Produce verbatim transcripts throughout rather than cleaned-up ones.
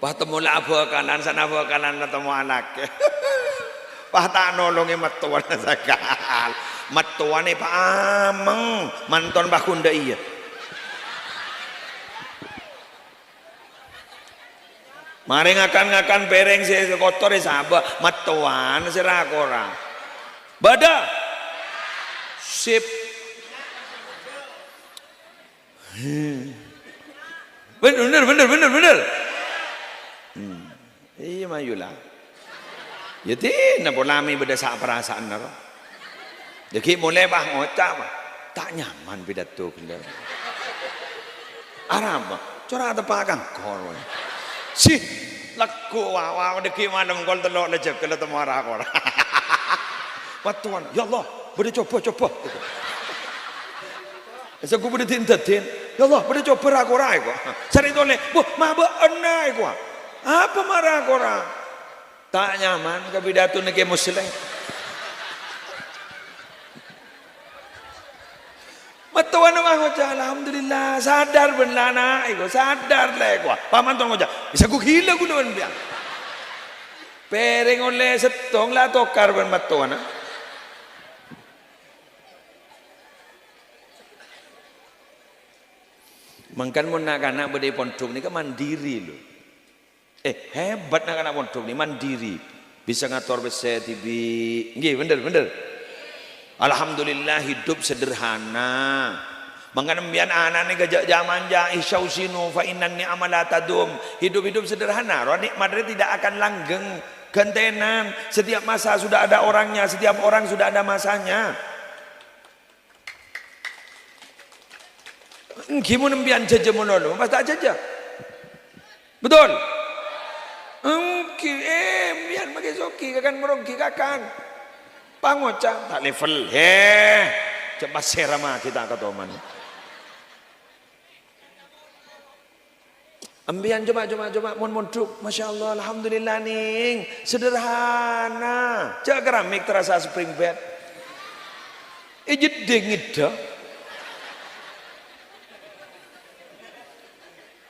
Pas temmo la abhâkalan, san abhâkalan la temmo alakè. Pas ta' nolongè mattowana sakalè. Mattowana èpaamèng, manton pas ghun dâ' iyâ. Marè ngakan-ngakan pèrèng sè kotor èsabâ', mattowana sè ra-kora. Bâdâ? Sip. Bhender, bhender, bhender, bhender. Hmm. Iyâ, mayu la. Yâ, dinah pola mè' bâdâ sa-, parasaanna, ro. Yâ, ghi' molè, pas ngoca', pas. Ta' nyaman pidato ghellâ'. Arapa? Cora' teppa' kangkor, wè. Sih, lagghu', wa, wa, dâggi' malem kol tello' la jâgâ la temmo ra-kora. Mattowana, "Ya Allah, bâdâ cobâ, cobâ." Sagghu bâdâ din-dâdin. "Ya Allah, bâdâ cobâ ra-kora," èko. Sarè tolè, "Wah, ma' bâ'na," èko. "Apa ma' ra-kora?" Ta' nyaman ka pidatona Kè Muslèh. Mattowana pas ngoca', "Alhamdulillah, sadar bân la ana'," èko, "sadar la," èko. Pas manton ngoca', "Bisa ghu ghilâ ghulâ bân sampèyan." Pèrèng ollè sèttong la atokar bân mattowana. Mangkana mon na'-kana' bâdâ è pondhuk nèka mandiri, lo. Eh, hebat na'-kana' pondhuk nè, mandiri. Bisa ngator pèssè dhibi'. Ngghi, bhender, bhender. Alhamdulillah, hidup sederhana. Mangkana sampèyan ana' nè jhâ' jhâ' manja, "Ihsya'u zinu fa innan ni'ama la tadum." Hidup-hidup sederhana, roh nikmat rè tidak akan langgeng, gantenan. Setiap masa sudah ada orangnya, setiap orang sudah ada masanya. Ènggi mon sampèyan jhâjhâ malolo, pas ta' jhâjhâ. Betul? Ènggi, eh, sampèyan makè soghi, kakan maronggi kakan. Pangoca', ta' level. He, jhâ' pasèra maghi ta' katoman. Sampèyan coba, coba, coba, mon mondhuk, Masya Allah, Alhamdulillah, Nèng. Sederhana. Jhâ' keramik terasa spring bed. È jeddhing ngèddhâ.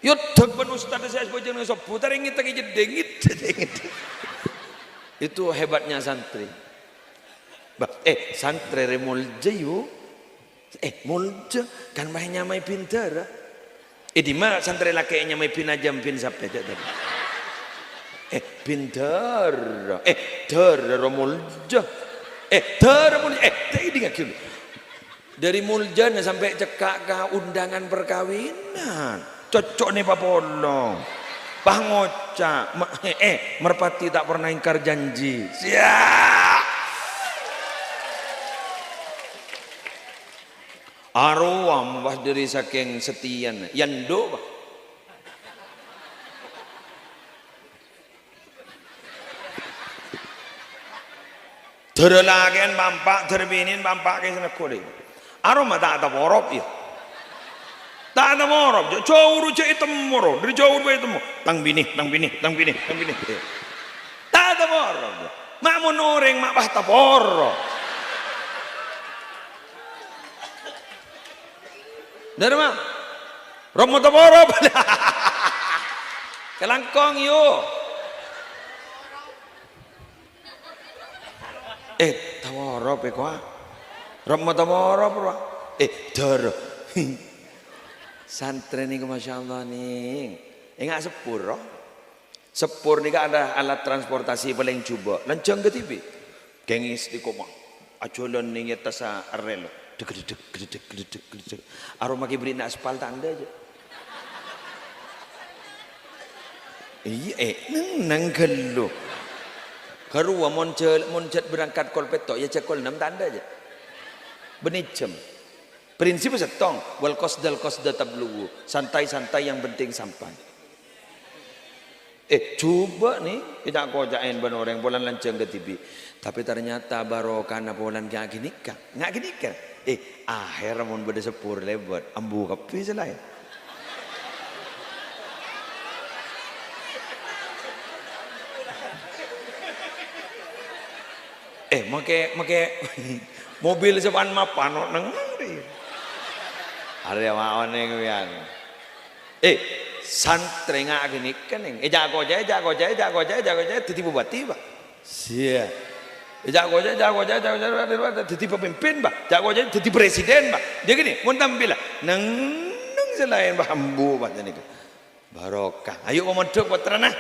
Yodhâk bân ustad sè abhâjâng neng sobbhu, tarèng ngètèk è jeddhing ngèddhâ, ngèddhâ. Itu hebatnya santri. Bah, eh, santrè rè molja, yu. Eh, molja, kan maè nyamaè bhindhârâ. È dimma santrè lakè' nyamaè bhin ajâm bhin sapè, cè' tadi? Eh, bhindhârâ. Eh, dhârâ ro molja. Eh, dhârâ molja. Eh, ta' èdingngaghi. Dâri moljana sampè' cekka' ka undangan perkawinan. Cocco'na èpapolong. Pas ngoca', ma-, eh, eh, Merpati tak pernah ingkar janji. Siap. Arowa, wah, dâri sakèng setiyana. Yâ, endhu', wah. Dhârâ lakè'an pampa', dhârâ binè'an pampa' kè sanèko, lè. Arowa ma' ta' taporop, yâ. Ta' taporop, jhâ', jhâur jhâ' ètemmo, ro. Dâri jhâur bhâi ètemmo. "Tang binè, tang binè, tang binè, tang binè." Ta' taporop, jhâ'. Ma' mon orèng ma' pas taporop. Dhârâ, ma'. Rommo taporop. Kalangkong, yu. Eh, taporop, eh, kowa. Rommo taporop, rowa. Eh, dhârâ. Santrè nèko, Masya Allah, Nèng. Enga' seppur, ro. Seppur nèka ada alat transportasi palèng jhubâ', lanjhâng kadhibi'. Kèngès nèko ma-, ajhâlân neng è attassa rel. Deg, deg, deg, deg, deg, deg. Arowa makè bherri'na aspal ta' endâ', jhâ'. Iyâ, eh, neng, neng ghâllu. Karowa mon jhâl-, mon jhât berangkat kol pètto', yâ jhâ' kol ennem ta' endâ', jhâ'. Bânnè jhâm. Prinsip sèttong, "Wal qasdal qasda tablughu." Santai-santai yang penting sampai. Eh, jhubâ' nè, èca'-koca'èn bân orèng polana lanjhâng kadhibi'. Tapè ternyata barokana polana nga' ghânèka. Nga' ghânèka. Eh, akhèr mon bâdâ seppur lèbât, ambu kabbhi sè laèn. Eh, makè, makè mobil sè pan-mapan, no, neng ndi? Arèya ma' onèng, sampèyan. Eh, Santrè nga' ghânèka, nèng. È, jhâ' koca'è, jhâ' koca'è, jhâ' koca'è, jhâ' koca'è, dhâddhi bupati, Pak. Siya. È, jhâ' koca'è, jhâ' koca'è, jhâ' koca'è, dhâddhi pamimpin, Pak. Jhâ' koca'è, dhâddhi presiden, Pak. Dhâddhi ghânèka, mon tampèla, neng-neng sè laèn, Pak, ambu, Pak, ghânèka. Barokah. Ayo, pamondhuk, pottrana.